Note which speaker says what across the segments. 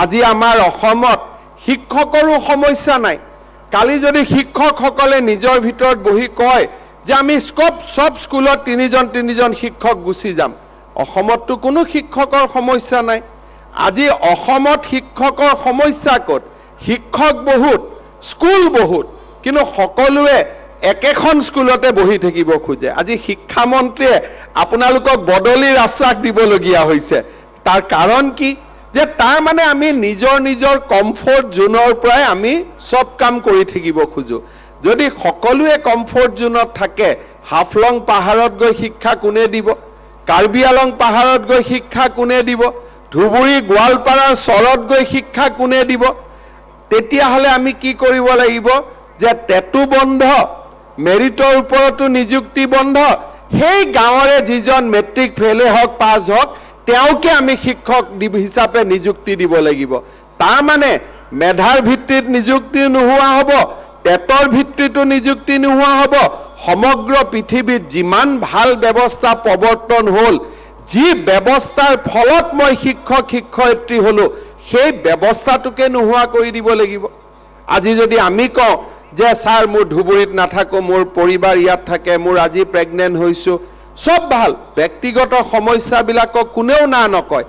Speaker 1: আজি আমাৰ অসমত শিক্ষকৰো সমস্যা নাই। কালি যদি শিক্ষকসকলে নিজৰ ভিতৰত বহি কয় যে আমি চব স্কুলত তিনিজন তিনিজন শিক্ষক গুচি যাম, অসমততো কোনো শিক্ষকৰ সমস্যা নাই। আজি অসমত শিক্ষকৰ সমস্যা ক'ত? শিক্ষক বহুত, স্কুল বহুত, কিন্তু সকলোৱে একেখন স্কুলতে বহি থাকিব খোজে। আজি শিক্ষামন্ত্ৰীয়ে আপোনালোকক বদলিৰ আশ্বাস দিবলগীয়া হৈছে। তাৰ কাৰণ কি? যে তাৰ মানে আমি নিজৰ নিজৰ কমফৰ্ট জোনৰ পৰাই আমি চব কাম কৰি থাকিব খোজো। যদি সকলোৱে কমফৰ্ট জোনত থাকে, হাফলং পাহাৰত গৈ শিক্ষা কোনে দিব? কাৰ্বি আলং পাহাৰত গৈ শিক্ষা কোনে দিব? ধুবুৰী গোৱালপাৰাৰ চৰত গৈ শিক্ষা কোনে দিব? তেতিয়াহ'লে আমি কি কৰিব লাগিব যে টেটো বন্ধ, মেৰিটৰ ওপৰতো নিযুক্তি বন্ধ, সেই গাঁৱৰে যিজন মেট্ৰিক ফেইলে হওক পাছ হওক তেওঁকে আমি শিক্ষক হিচাপে নিযুক্তি দিব লাগিব। তাৰ মানে মেধাৰ ভিত্তিত নিযুক্তি নোহোৱা হ'ব, টেটৰ ভিত্তিতো নিযুক্তি নোহোৱা হ'ব। সমগ্ৰ পৃথিৱীত যিমান ভাল ব্যৱস্থা প্ৰৱৰ্তন হ'ল, যি ব্যৱস্থাৰ ফলত মই শিক্ষক শিক্ষয়িত্ৰী হ'লো, সেই ব্যৱস্থাটোকে নোহোৱা কৰি দিব লাগিব। আজি যদি আমি কওঁ যে ছাৰ মোৰ ধুবুৰীত নাথাকো, মোৰ পৰিবাৰ ইয়াত থাকে, মোৰ আজি প্ৰেগনেণ্ট হৈছো, চব ভাল, ব্যক্তিগত সমস্যাবিলাকক কোনেও না নকয়,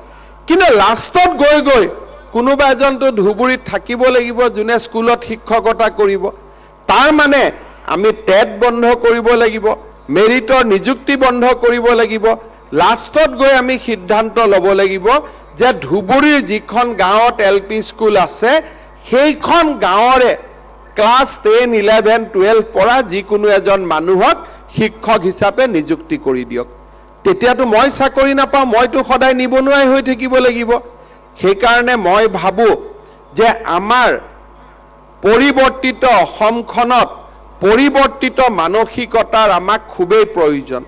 Speaker 1: কিন্তু লাষ্টত গৈ গৈ কোনোবা এজনতো ধুবুৰীত থাকিব লাগিব যোনে স্কুলত শিক্ষকতা কৰিব। তাৰ মানে আমি টেট বন্ধ কৰিব লাগিব, মেৰিটৰ নিযুক্তি বন্ধ কৰিব লাগিব। লাষ্টত গৈ আমি সিদ্ধান্ত ল'ব লাগিব যে ধুবুৰীৰ যিখন গাঁৱত এল পি স্কুল আছে সেইখন গাঁৱৰে ক্লাছ 10, 11, 12 পৰা যিকোনো এজন মানুহক শিক্ষক হিচাপে নিযুক্তি কৰি দিয়ক। তেতিয়াতো মই চাকৰি নাপাওঁ, মইতো সদায় নিবনুৱাই হৈ থাকিব লাগিব। সেইকাৰণে মই ভাবোঁ যে আমাৰ পৰিৱৰ্তিত অসমখনত পৰিৱৰ্তিত মানসিকতাৰ আমাক খুবেই প্ৰয়োজন।